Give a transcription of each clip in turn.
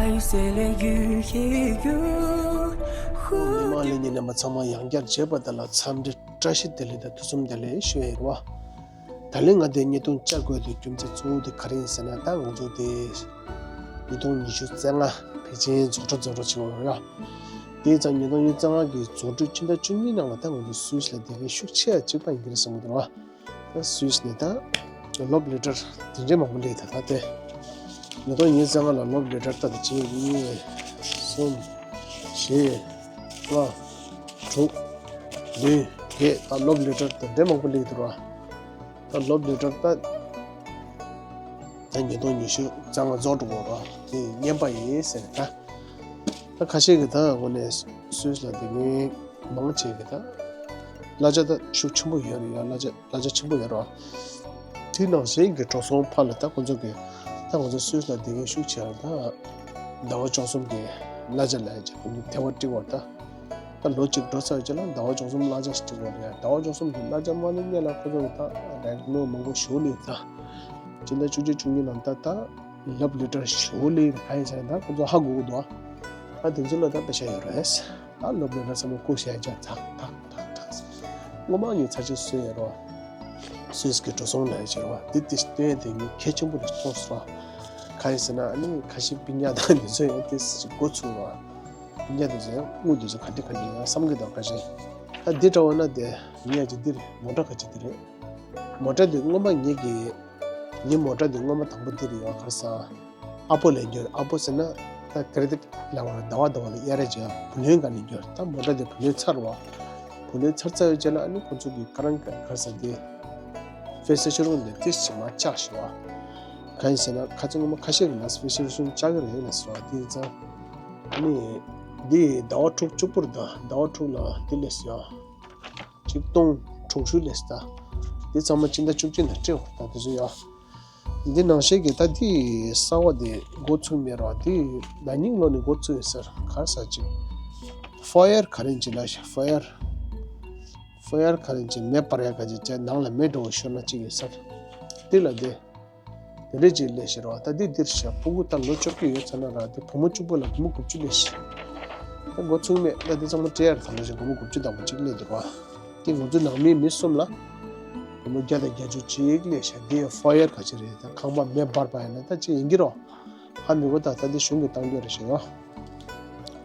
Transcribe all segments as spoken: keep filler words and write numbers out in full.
མི་མང་ལས་ཉིན་རྣམ་པ་ཚང་མ་ཡང་བསྐྱར་མཇལ་བ་དང་ལ་འཚམས་འདྲི་བཀྲ་ཤིས་བདེ་ལེགས་དང་ཐུགས་གསོ་བདེ་ལེགས་ཞུ་ཡ་ཡིན་རོ། ད་ལན་ང་དེ་ཉིས་སྟོང་བཅུ་དགུ་དེ་རྒྱུ་མཚན་གཙོ་བོ་དེ་ག་རེ་ཡིན་ཟེར་ན། ད་ང་ཚོ་དེ་ཉིས་སྟོང་ཉི་ཤུ་རྩ་ལྔ་ཕལ་ཆེར་རྫོགས་འགྲོ་རྫོགས་འགྲོ་བྱེད་པ་རེད་ཡ། དེ་ཙང་ཉིས་སྟོང་ཉི་ཤུ་རྩ་ལྔ་གི་རྫོགས་འགྲོས་སྤྱི་ཟླ་བཅུ་གཉིས་ནང་ལ་ད་ང་ཚོ་སུད་སི་ལ་བསྡད་མཁན་ཤུགས་ཆེ་བ་གཅིག་པ་ཡིན་གྱི་རེད་བསམ་གྱི་འདུག་ར། ད་སུད་སི་ནས་ད་ལོབ་ལེ་ཊར་དེ་འདྲའི་མང་པོ་སླེབས། ད་ད་དེ་ཉིས་སྟོང་ཉི་ཤུ་རྩ་ལྔ་ལ་ལོབ་ལེ་ཊར་ད་དེ་གཅིག་གཉིས་གསུམ་བཞི་ལྔ་དྲུག་བདུན་བརྒྱད་ད་ལོབ་ལེ་ཊར་དེ་འདྲའི་མང་པོ་སླེབས་འདུག་ར། ད་ལོབ་ལེ་ཊར་ད་ད་ཉིས་སྟོང་ཉི་ཤུ་རྩ་ལྔ་རྫོགས་འགྲོ་གི་རེད། དེ་རྔན་པ་ཡིན་ཟེར། ད་ད་ཁ་ཤས་ཀྱིས་ད་དངོས་གནས་སུད་སི་ལ་བསྡད་མཁན་མང་ཆེ་གིས་ད་གླ་ཆ་ད་ཤུགས་ཆེན་པོ་ཡོད་རེད་ཡ། གླ་ཆ་གླ་ཆ་ཆེན་པོ་ཡོད་རེད། དེ་ནང་བཞིན་གྱི་འགྲོ་སོང་ཕར་ལ་ད་ཁོང་ཚོ་གིས་ད་ང་ཚོ་སུད་སི་ལ་བསྡད་མཁན་ཤུགས་ཆེ་བ་ད་ཟླ་བ་བཅུ་གསུམ་གྱི་གླ་ཆ་ལ་ཡ་ཁོང་ཚོ་ཐེ་བ་སྤྲད་པ་རེད། ད་ད་ལོ་གཅིག་འགྲོ་ཚར་རྗེས་ལ་ཟླ་བ་བཅུ་གསུམ་གླ་ཆ་ཞིག་སྤྲད་པ་རེད་ཡ། ཟླ་བ་བཅུ་གསུམ་གྱི་གླ་ཆ་མ་སླེབས་སྔོན་ལ་ཁོང་ཚོ་གིས་ད་རེག་ནོར་མང་པོ་ཞིག་སླེབས། ད་སྤྱི་ཟླ་བཅུ་གཅིག་བཅུ་གཉིས་ནང་ད་ད་ལོབ་ལེ་ཊར་ཞིག་སླེབས། གང་ཡིན་ཟེར་ན་ད་ཁོང་ཚོ་ཧ་གོ་གི་འདུག་ད་དེ་ཚོ་ལ་ད་པེ་ཤ་ཡོད་རེད། ད་ལོབ་ལེ་ཊར་ཚང་མ་བཀུག་བཞག་བྱས་ཐག་ཐག་ཐག་ཐག་སྔོན་མ་ངས་ཚར་གཅིག་བཟོས་ཡོད་རོ། སུད་སི་གི་འགྲོ་སོང་ལ་ཡོད་ཅེས་རོ། འདི་དེ་སྟོན་དེ་ངས་གལ་ཆེན་པོ་རེད་མཐོང་སོང་རོ། གང་ཡིན་ཟེར་ན་ཨ་ནི་ཁ་ཤས་པི་ཉ་དང་འདི་ཚོ་ཡང་དེ་ཅིག་འགོ་ཚུགས་རོ། པི་ཉ་དེ་ཚོ་ཡང་དངུལ་དེ་ཚོ་ག་འདྲ་ག་འདྲ་ཡང་བསམ་གི་འདུག་ཁ་ཤས། ད་འདི་འདྲ་བ་ན་དེ་ངས་ཅིག་འདིར་མོ་ཊ་ཁ་ཅིག་འདི་རེད། མོ་ཊ་དེ་སྔོན་མ་ངེད་ཀྱི་ངའི་མོ་ཊ་དེ་སྔོན་མ་དང་པོ་འདིར་ཡོད་ག་རེ་ཟ། ཨ་ཕོ་ལེན་རྒྱུ། ཨ་ཕོ་ཟེར་ན་ད་ཀེ་རེ་ཏིག་ལབ་པ་ཟླ་བ་ཟླ་བ་ལ་གཡར་རེ་བྱེད། བུ་ལོན་ག་ལེན་རྒྱུ། ད་མོ་ཊ་དེ་བུ་ལོན་ཚར་བ། བུ་ལོན་ཚར་ཚར་བའི་རྗེས་ལ་ཨ་ནི་ཁོ་ཚོ་གི་ཁ་རང་ག་རེ་ཟ་དེ་ཕེ་སི་ཤི་རུང་དེ་ཏིས་ཅིག་མ་བཅག་ཤི་བ། གང་ཡིན་ཟེར་ན་ཁ་ཚོན་ངོ་མ་ཁ་ཤས་ཀྱི་ལ་ཕེ་སི་ཤི་རུང་བཅག་གི་རེད་ལ་ཟེར་བ་དེ་ཡིན་ཙང་ཨ་ནི་འདི་ཟླ་བ་དྲུག་བཅུ་པོར་ད་ཟླ་བ་དྲུག་ལ་དེ་ལས་ཟེར་བ། ཆིག་སྟོང་དྲུག་ཅུ་ལས་ད། དེ་ཚང་མ་སྤྱི་ཟླ་བཅུ་གཅིག་ནས་སྤྲད་འོ་ད་དེ་ཚོ་ཡ། འདི་ནང་བཞིན་གྱི་ད་དེ་གསར་བ་དེ་འགོ་ཚུགས་མེད་རོགས། དེ་ན་ནིང་ལོ་ནས་འགོ་ཚུགས་ཡོད་ཟེར་ག་རེ་ཟ་ཅིག་ཧྥ་ཡར་ག་རེ་ཅིག་ལ་ཤ་ཧྥ་ཡར། ཧྥ་ཡར་ག་རེ་ཅིག་མེ་སྤར་ཡ་ག་ཅིག་བྱས་ནང་ལ་མེ་འགྲོ་བ་ཤོར་ན་ཅིག་ཡོད་ཟེར། དེ་ལ་དེ། དེ་འདྲས་ཅིག་ལས་ཤེར་བ་ད་འདི་འདིར་ཤ་ཕྲུ་གུ་ད་ལོ་བཅོ་བརྒྱད་ཡོད་ཚར་ན་ར་དེ་བུ་མོ་གཅིག་པོ་ལ་སྒོར་མོ་དགུ་བཅུ་ལས་ཤེར། ད་འགོ་ཚུགས་མེད་ད་འདི་ཚང་མ་སྤྲད་ཡར་ད་ལོ་ཞིག་སྒོར་མོ་དགུ་བཅུ་དང་པོ་གཅིག་ལས་འདུག་བ། དེ་ང་ཚོ་ནང་མི་མི་གསུམ་ལ་སྒོར་མོ་བརྒྱ་དང་བརྒྱད་ཅུ་གཅིག་ལས་ཤ་འདི་ཧྥ་ཡར་ག་ཅི་རེད། ད་ཁང་པ་མེ་འབར་པ་ཡིན་ན་ད་ཅི་ཡིན་གྱི་རོ། ཧ་མི་གོ་ད་ད་འདི་གཞུང་གི་གཏང་རྒྱུ་རེད་ཤེར་ཡོ།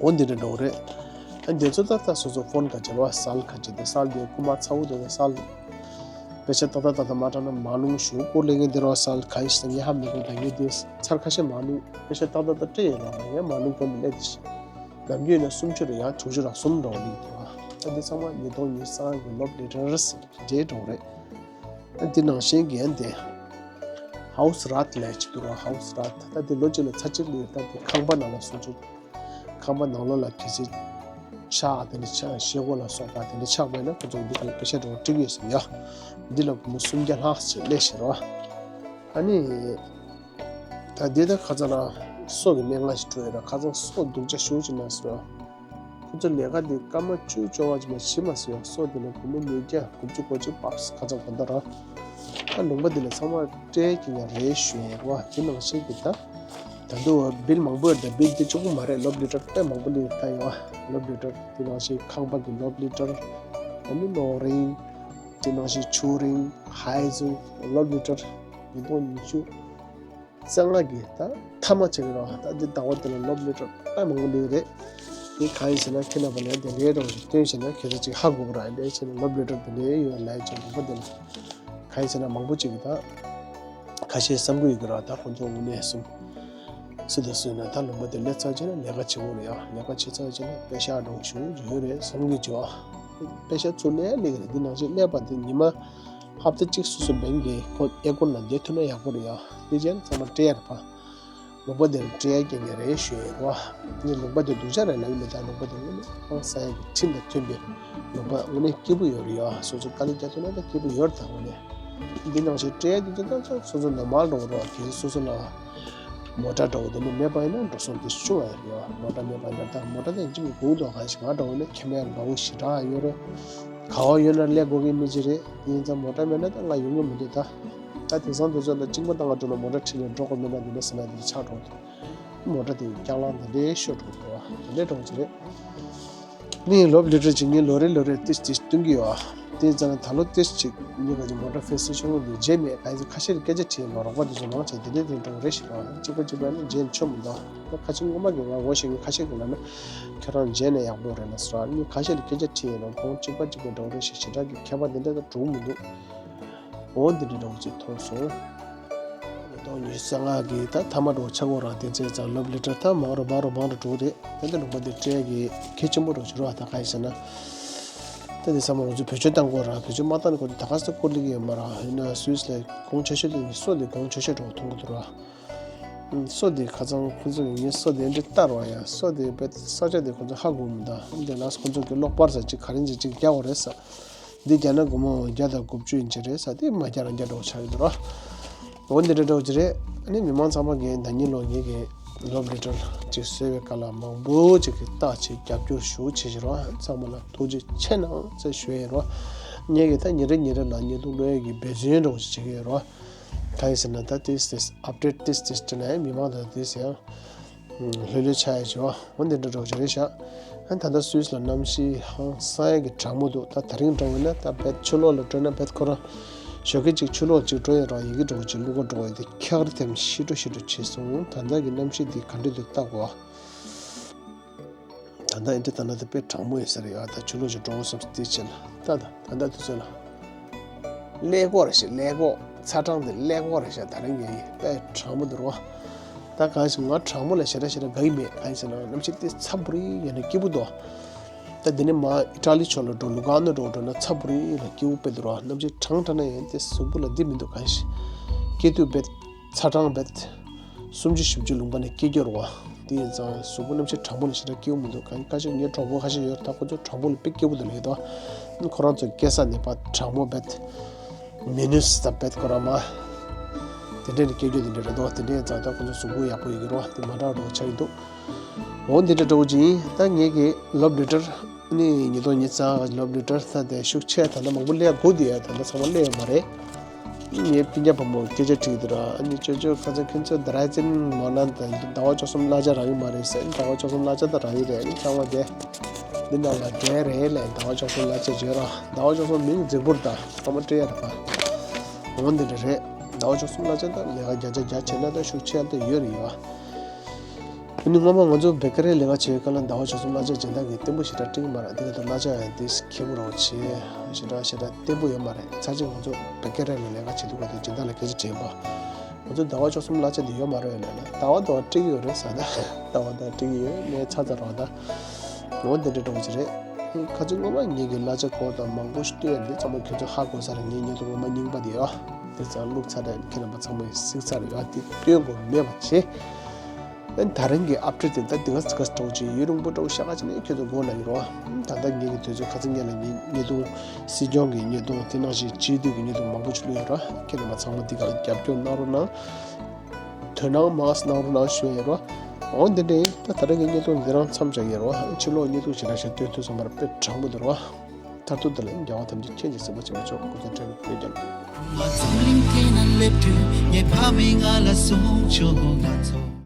འོ་འདི་འདྲ་འགྲོ་གི་རེད། ཨ་འདི་ཚོ་ད་ལྟ་སོ་སོ་ཕོན་ག་ཅེ་རོ་སལ་ག་ཅེ་དེ་སལ་དེ་རྐུ་མ་ཚ་བོ་དེ་སལ། པེ་ཤ་ཏག་ཏག་ཏག་ཏག་མ་དྲངས་ན་མ་ལུང་ཞུ་སྐོར་ལེན་གི་འདི་རོ་སལ་ག་ཡིན་ཞིག་ངས་ཧ་མི་གོ་ད་ངས་དེ་ཚར་ཁ་ཤས་མ་ལུང་པེ་ཤ་ཏག་ཏག་ཏག་སྤྲད་ཡོད་རོ་ངས་མ་ལུང་གོ་མི་ལེ་དེ་ཤི། ནམ་རྒྱུན་ན་སུམ་ཅུ་རེ་ཡང་དྲུག་ཅུ་ར་གསུམ་འགྲོ་གི་འདུག་ཨ་འདི་ཚང་མ་ཉིས་སྟོང་ཉི་ཤུ་རྩ་ལྔ་གི་ལོབ་ལེ་ཊར་རེད་འདྲེ་འགྲོ་རེད། ཨ་འདི་ནང་བཞིན་གི་ཨ་འདི་ཧའུ་སི་རཱད་ལས་ཅི་འདུག་རོ་ཧའུ་སི་རཱད་ད་འདི་ལོ་གཅིག་ལ་ཚར་གཅིག་ལས་ད་འདི་ཁང་པ་ནང་ལ་སུམ་ཅུ། ཁང་པ་ནང་ལོགས་ལ་གལ་སྲིད་ཆག་དེ་ནི་ཆག་ཤེལ་སྒོ་ལ་སོགས་པ་དེ་འདྲ་ཆག་པས་ན་ཁོ་ཚོ་འདི་ག་ལ་པེ་ཤ་འགྲོ་བ་སྤྲད་ཡོད་ཟེར་ཡ། འདི་ལ་སྒོར་མོ་སུམ་བརྒྱ་ལྷག་ཅིག་སླེབས་ཤེར་བ། ཨ་ནི། ད་འདི་ད་ཁ་ཚ་ལ་སོ་གི་སྨན་ཁང་ཞིག་འགྲོ་ཡོད་ར་ཁ་ཚ་སོ་སྡུག་ཅག་ཞུ་ཅིག་མ་ཟེར་བ། ཁོ་ཚོ་ལས་ཀ་འདི་སྐར་མ་བཅུ་བཅོ་ལྔ་ཅིག་མ་ཞིག་མ་ཟེར་བ་སོ་འདི་ལ་སྒོར་མོ་ཉིས་བརྒྱ་དགུ་བཅུ་གོ་གཅིག་བབས་ཁ་ཚ་གོ་ད་ར། ད་ལུང་པ་འདི་ལ་ཚང་མ་སྤྲད་ཀྱི་ཡ་རེད་ཞུ་ཡ་ར་བ་དེ་ནང་བཞིན་གི་ད། ད་དུང་བིལ་མང་པོ་ཡོད་ད་བིལ་དེ་གཅིག་པུ་མ་རེད་ལོབ་ལི་ཊར་དཔེ་མང་པོ་ལི་ད་ཡོད་ལོབ་ལི་ཊར་དེ་ནང་བཞིན་ཁང་པ་གི་ལོབ་ལི་ཊར་ཨ་ནི་ནོ་རིང་དེ་ནང་བཞིན་ཆུ་རིང་ཧའེ་ཟུང་ལོབ་ལི་ཊར་ཉིས་སྟོང་ཉི་ཤུ་རྩ་ལྔ་གི་ད་མཐའ་མ་ཆེ་གི་རོ་ད་འདི་ཟླ་བ་དེ་ལ་ལོབ་ལི་ཊར་དཔེ་མང་པོ་ལི་རེད། དེ་གང་ཡིན་ཟེར་ན་ཁྱེད་རྣམ་པ་ལ་དེ་ལས་རོགས་ཞིག་སྟོན་བྱས་ན་ཁྱེད་ཚོ་ཅིག་ཧ་གོ་གི་ར་ལས་བྱས་ན་ལོབ་ལི་ཊར་དེ་ལས་ཡོད་ལས་བྱས་ལུང་པ་དེ་ལ། གང་ཡིན་ཟེར་ན་མང་པོ་ཅིག་གིས་ད་ཁ་ཤས་བསམ་གི་ཡོད་གི་ར་ད་ཁོང་ཚོ་དངོས་གནས་སུ་སུ་དང་སུ་ཡིན་ན་ད་ལུང་པ་དེ་སླེབས་ཚར་རྗེས་ན་ལས་ཀ་བྱེད་དགོས་རེད་ཡ། ལས་ཀ་བྱེད་ཚར་རྗེས་ན་པེ་ཤ་འགྲོ་ཞུ་ཡོད་རེད་བསམ་གི་བྱོས། པེ་ཤ་ཚུར་སླེབས་སླེབས་གི་རེད། འདི་ནང་བཞིན་སླེབས་པ་དེ་ཉི་མ་ཧབ་ཏ་གཅིག་སོ་སོ་བེང་གི་ཁོ་ཨེ་ཀོར་ནང་བསྡད་ཐུབ་ན་ཡག་པོ་རེད་ཡ། དེ་རྗེས་ཚང་མ་སྤྲད་ཡར་ཕ། ལུང་པ་འདིར་སྤྲད་ཡ་རྐྱེན་གྱིས་རེད་ཞུ་ཡས་རེད་བ། ངས་ལུང་པ་འདི་སྡུག་ཅག་རེད་ལབ་ཀྱི་མེད། ད་ལུང་པ་འདི་དངོས་གནས་ཧང་སང་ཡ་གི་ཁྲིམས་དང་མཐུན་པའི་ལུང་པ་དངོས་གནས་སྐྱིད་པོ་ཡོད་རེད་ཡ། སོ་སོ་དཀའ་ལས་རྒྱག་ཐུབ་ན་ད་སྐྱིད་པོ་ཡོད་རེད། ད་དངོས་གནས་འདི་ནང་བཞིན་སྤྲད་ཡ་འདི་ཚོ་ད་སོ་སོ་ནོར་མལ་འགྲོ་གི་རེད་བ། གལ་སྲིད་སོ་སོ་ལ་མོ་ཊ་འདྲ་བོ་དེ་འདྲ་མེད་པ་ཡིན་ན་འགྲོ་སོང་དེ་ཆུང་བ་རེད་བ། མོ་ཊ་མེད་པ་ཡིན་ན་ད་མོ་ཊ་དེ་ཡིན་གཅིག་མིན་དགུ་འདུག་ག་ཞིག་ང་འདྲ་བོ་ནི་ཁེ་མེད་འདྲ་བོ་ཞེ་དྲག་ཡོད་རེད། ག་བ་ཡོད་ན་སླེབས་དགོས་ཀྱི་མི་ཅིག་རེད། དེ་ཡིན་ཙང་མོ་ཊ་མེད་ན་ད་ང་ཡོང་གི་མི་འདུག་ད་ད་དེང་སང་དུས་ཚོད་ལ་གཅིན་པ་བཏང་ག་འགྲོ་ན་མོ་ཊ་ཁྲིད་ནས་འགྲོ་དགོས་མེད་ན་འདི་འདྲ་ཟེར་ན་འདི་ཆགས་འགྲོ་འདུག་མོ་ཊ་དེ་རྐྱང་ལངས་དེ་འདྲའི་ཤོར་འགྲོ་གི་འདུག་དེ་འདྲའི་འགྲོ་གི་རེད། ནི་ལོབ་ལི་ཊར་ཅིག་ངས་ལོ་རེ་ལོ་རེ་ཏིས་ཏིས་སྟོན་གྱི་ཡོད། དེ་ཙང་ད་ལོ་ཏིས་ཅིག་ངས་ག་ཅིག་མོ་ཊ་ཧྥེ་སི་ཆུང་ངུ་འདི་རྗེས་མེད་ག་ཚོད་ཁ་ཤས་ལ་སྐད་ཆ་དྲིས་ཡིན་པ་རོགས་པ་དེ་ཚོ་མང་ཆེ་དེ་འདྲའི་དེ་འགྲོ་གི་རེད་ཤག་གཅིག་པ་གཅིག་པ་ནི་རྗེས་ཆོ་མི་འདུག་ཁ་ཆེ་ངོ་མ་གི་ང་ངོ་ཤེས་མཁན་ཁ་ཤས་ཀྱིས་ལབ་ན་ཁྱོད་རང་རྗེས་ནས་ཡག་པོ་རེད་ལ་ཟེར་བ། ངས་ཁ་ཤས་ལ་སྐད་ཆ་དྲིས་ཡིན་རུང་ཁོང་གཅིག་པ་གཅིག་པ་འགྲོ་གི་རེད་ཤག་ཞེ་དྲག་གི་ཁྱད་པར་དེ་འདྲ་ད་འགྲོ་གི་མི་འདུག་འོ་འདི་འདྲ་འདྲ་བོ་ཅིག་མཐོང་སོང་། ཉིས་སྟོང་ཉི་ཤུ་རྩ་ལྔ་གི་ད་མཐའ་མ་འགྲོ་ཆག་སྒོ་རང་དེ་ཚོའི་ཙང་ལོབ་ལི་ཊར་ད་མང་རུ་མང་རུ་མང་རུ་འགྲོ་གི་རེད། ད་འདི་ལུང་པ་འདི་སྤྲད་གི་གལ་ཆེན་པོ་འགྲོ་ཆུ་རོགས་ད་ག་ཡིན་ཟེར་ན། ད་འདི་ཚང་མ་ང་ཚོས་བེད་སྤྱོད་བཏང་དགོས་ར། བེད་སྤྱོད་མ་བཏང་ནས་ཁོ་ཚོ་ད་ག་ས་བསྐུར་ལེ་གི་ཡོད་མ་ར། ཡིན་ན་སུད་སི་ལ་གོང་ཆེ་ཤོས་དེ་ངས་སོ་དེ་གོང་ཆེ་ཤོས་འགྲོ་མཐོང་གི་འདུག་ར། སོ་དེ་ཁ་སང་ཁོ་ཚོ་གི་ངས་སོ་དེ་འདྲ་ལྟ་རོགས་ཡ། སོ་དེ་བེད་ས་ཆ་དེ་ཁོ་ཚོ་ཧ་གོ་མི་འདུག་འདི་ལ་ཁོ་ཚོ་གི་གློག་པར་ཟེར་ཅིག་ག་རེ་ཟེར་ཅིག་རྒྱག་དགོས་རེད་ས། འདི་རྒྱག་ན་སྒོར་མོ་བརྒྱ་དང་དགུ་བཅུ་ཡིན་གྱི་རེད་ས། དེ་མ་རྒྱག་རང་རྒྱག་འགྲོ་ཆགས་ཡོད་ར། འོ་འདི་འདྲ་འདྲ་བོ་ཅིག་རེད། ཨ་ནི་མི་མང་ཚང་མ་གིས་ན་ནིང་ལོ་ངེད་ཀྱི་ལོབ་ལི་ཊར་ཅིག་བཟོས་པའི་སྐབས་ལ་མང་པོ་ཅིག་གིས་བལྟས་བྱས་རྒྱབ་སྐྱོར་ཞུ་བྱེད་བཞིན་ར། ཚང་མ་ལ་ཐུགས་རྗེ་ཆེ་གནང་ཟེར་ཞུ་ཡིན་ར། ངེད་ཀྱིས་ད་ཉིན་རེ་ཉིན་རེ་ལ་བརྙན་ཐུང་བླུག་ཡས་ཀྱི་འབད་བརྩོན་འདྲ་བོ་ཅིག་བྱེད་ཀྱི་ཡོད་ར། གང་ཡིན་ཟེར་ན་ད་ཏིས་ཏིས་ཨབ་ཌེཊ་ཏིས་ཏིས་སྤྲད་ན་ཡང་མི་མང་དང་ཏིས་ཡང་ལྷོད་ལྷོད་ཆགས་ཡ་བྱས་པ། འོ་འདི་འདྲ་འདྲ་བོ་ཅིག་རེད་ཤག་ཨ་ད་ལྟ་སུད་སི་ལ་གནམ་གཤིས་ཧང་སང་ཡ་གི་གྲང་མོ་འདུག་ད་དེ་རིང་འདྲ་བོ་ཡིན་ན་ད་བེད་ཆུ་ལོག་ལ་སྤྲོད་ན་བེད་ཁོ་རང་ཞོགས་ཀས་ཅིག་ཆུ་ལོག་ཅིག་འགྲོ་ཡ་རང་ཡི་གེ་འདྲ་བོ་ཅིག་བླུག་ག་འགྲོ་བ་ཡི་དེ་འཁྱག་རི་ཐེམ་ཤི་འགྲོ་ཤི་འགྲོ་བྱས་སོང་། ད་ལྟ་གི་གནམ་གཤིས་འདི་ག་འདྲ་འདུག་ལྟ་དགོས། ད་ལྟ་ཨེ་འདྲ་ད་ལྟ་དཔེ་གྲང་མོ་ཡོད་ས་རེད་ཡ། ད་ཆུ་ལོག་ཅིག་འགྲོ་བསམ་སྟེ་བྱས་ལ་ད་ད་ད་ལྟ་དུས་ཚོད་ལ་ཀླད་ཀོར་རེད་ཤག་ཀླད་ཀོར་ཚ་གྲང་དེ་ཀླད་ཀོར་རེད་ཤག་ད་རིང་གི་དཔེ་གྲང་མོ་འདུག་རོ། ད་གང་ཞིག་ང་གྲང་མོ་ལ་ཞེ་དྲག་ཞེ་དྲག་དགའ་གི་མེད། གང་ཞིག་ན་གནམ་གཤིས་དེ་ཚ་པོ་རེད། ཡང་ན་སྐྱིད་པོ་འདུག་ད་འདི་ནས་མ་ཨི་ཊ་ལི་ཕྱོགས་ལ་འགྲོ་ལུ་ག་ནོ་འགྲོ་འགྲོ་ན་ཚ་པོ་རེད་ལ་སྐྱིད་པོ་དཔེ་འདུག་རོ། གནམ་གཤིས་གྲང་དྲགས་ན་ཡང་དེ་གཟུགས་པོ་ལ་འདི་མི་འདུག་གང་ཞིག་སྐྱེ་དུས་དཔེ་ཚ་གྲང་བེད། སུམ་ཅུ་བཞི་བཅུ་ལུང་པ་ནས་སྐྱེ་རྒྱུ་རེད་བ། དེ་ཡིན་ཙང་གཟུགས་པོ་གནམ་གཤིས་གྲང་པོ་ལ་ཞེ་དྲག་སྐྱིད་པོ་མི་འདུག་གང་ཁ་ཤས་ངའི་གྲོགས་པོ་ཁ་ཤས་ཡོད་རེད། ད་ཁོ་ཚོ་གྲང་པོ་ལ་དཔེ་སྐྱིད་པོ་འདུག་ལབ་ཀྱི་འདུག་ཁོ་རང་ཚོ་སྐྱེ་ས་ནས་ཕར་གྲང་མོ་བེད། མི་ནུས་ད་བེད་ཁོ་རང་མ། དེ་འདྲ་ནས་སྐྱེ་རྒྱུ་དེ་འདྲ་རེད་འདུག་དེ་འདྲ་ཡིན་ཙང་ད་ཁོ་ཚོ་གཟུགས་པོ་ཡག་པོ་ཡོད་ཀྱི་རེད་བ། དེ་མ་འདྲ་བ་འདྲ་བོ་ཆགས་ཀྱི་འདུག་འོ་འདི་འདྲ་འདྲ་བོ་ཅིག་ཡིན། ད་ངེད་ཀྱི་ལོབ་ལི་ཊར་ནི་ཉིས་སྟོང་ཉི་ཤུ་རྩ་ལྔ་ལོབ་ལི་ཊར་ད་དེ་ཤུགས་ཆེ་ད་ལྟ་མང་པོ་སླེབས་དགོས་དེ་ཡ་ད་ལྟ་ཚང་མ་སླེབས་ཡོད་མ་རེད། ངའི་སྤུན་ཀྱག་བུ་མོ་སྐད་ཆ་དྲིས་འདུག་ར། ཨ་ནི་ཅོ་ཅོ་ཁ་སང་ཁྱོད་ཚོ་ད་ར་ཙིན་མོ་ན་ད་ཟླ་བ་བཅུ་གསུམ་གླ་ཆ་རག་གི་མ་རེད་ཟེར། ཟླ་བ་བཅུ་གསུམ་གླ་ཆ་ད་རག་གི་རེད། ཨ་ནི་ཚང་མ་དེ་འདི་ནང་ལ་འབྲེལ་རེད་ལས། ཟླ་བ་བཅུ་གསུམ་གླ་ཆ་བརྗོད་ར། ཟླ་བ་བཅུ་གསུམ་མིང་རྫིག་པོར་ད་ཚང་མ་སྤྲད་ཡ་རེད་པ། འོ་འདི་འདྲ་རེད། ཟླ་བ་བཅུ་གསུམ་གླ་ཆ་ད་ལས་ཀ་བརྒྱ་ཆ་བརྒྱ་བྱས་ན་ད་ཤུགས་ཆེ་ཡ་ད་ཡོད་རེད་ཡ། ཨ་ནི་སྔོན་མ་ང་ཚོ་སྦེ་ཀ་རིའི་ལས་ཀ་བྱེད་པའི་སྐབས་ལ་ཟླ་བ་བཅུ་གསུམ་གླ་ཆ་སྦྱིན་བདག་གིས་བརྟན་པོ་ཞེ་དྲག་སྤྲད་ཀྱི་མ་རེད། དེ་ག་དུས་གླ་ཆ་ཡང་དེ་ཁེ་པོ་རང་བྱེད་ཞེ་དྲག་ཞེ་དྲག་བརྟན་པོ་ཡོད་མ་རེད། ཚར་གཅིག་ང་ཚོ་སྦེ་ཀ་རི་ལ་ལས་ཀ་བྱེད་དུས་ག་དུས་སྦྱིན་བདག་ལ་སྐད་ཆ་དྲིས་པ། ང་ཚོ་ཟླ་བ་བཅུ་གསུམ་གླ་ཆ་དེ་ཡོད་མ་རེད་ལབ་ན། ཟླ་བ་ཟླ་བ་སྤྲད་ཀྱི་ཡོད་རེད་ཟེར། ད་ཟླ་བ་ཟླ་བ་སྤྲད་ཀྱི་ཡོད། ངས་ཚར་ཚར་རོགས་ད། འོ་འདི་འདྲ་འདྲ་བོ་ཅིག་རེད། ཁ་ཚོན་སྔོན་མ་ངེད་ཀྱི་གླ་ཆ་སྐོར་དང་མང་པོ་ཞིག་བཏོན་ཡ་འདི་ཚང་མ་ཁྱོད་ཚོས་ཧ་གོ་ས་རེད། ངའི་བརྙན་ཐུང་སྔོན་མ་རྙིང་པ་དེ་ཡོད། དེ་ཚང་བླུགས་ཚར་རེད། ཁྱེད་རྣམ་པ་ཚང་མས་གཟིགས་ཚར་ཡོད། དེ་སྟོན་དགོས་མེད་པ་བྱས། ཨ་ནི་ད་རིང་གི་ཨབ་ཌེཊ་དེ་ད་འདི་ག་ཙི་ག་ཙི་འདྲ་བོ་ཅིག་ཡུན་རིང་པོ་འདྲ་བོ་ཤ་ཁ་ཅིག་ནས་ཁྱོད་ཚོ་མགོ་ན་གི་རོ། ད་ལྟ་ངེད་ཀྱི་དུས་ཚོད་ཁ་ཚིག་ཉན་ལ་ངེད་བརྙན་ཐུང་སྲིད་སྐྱོང་གི་བརྙན་ཐུང་དེ་ནང་བཞིན་སྤྱི་འཐུས་ཀྱི་བརྙན་ཐུང་མང་པོ་ཅིག་བླུགས་ཡོད་ར། ཁྱེད་རྣམ་པ་ཚང་མ་འདི་ག་ལ་རྒྱབ་སྐྱོར་གནང་རོགས་གནང་། དོ་སྣང་མང་ཙམ་གནང་རོགས་གནང་ཞུ་ཡ་ཡིན་རོ། འོ་འདི་འདྲ་ཡིན། ད་ད་རེས་ཀྱི་བརྙན་ཐུང་འདི་རང་མཚམས་བཞག་ཡིན་རོ། ཕྱི་ལོགས་བརྙན་ཐུང་ཞེ་དྲག་ཞིག་སྟོན་ཐུབ་སོང་བར་དཔེ་དྲང་པོ་འདུག་རོ། མཐར་ཐུག་འདི་ལ་རྒྱལ་བ་ཐམས་ཅད་མཁྱེན་ཅིང་གཟིགས་པ་ཆེན་པོ་མཆོག་སྐུ་ཚེ་ཁྲི་ལོ་བརྒྱ་བརྒྱ། མ་ཚུལ་ལིང་ཐེན་ན་སླེབས་དུས་ངའི་ཕ་མས་ང་ལ་གསུངས་བྱུང་། ང་ཚོ།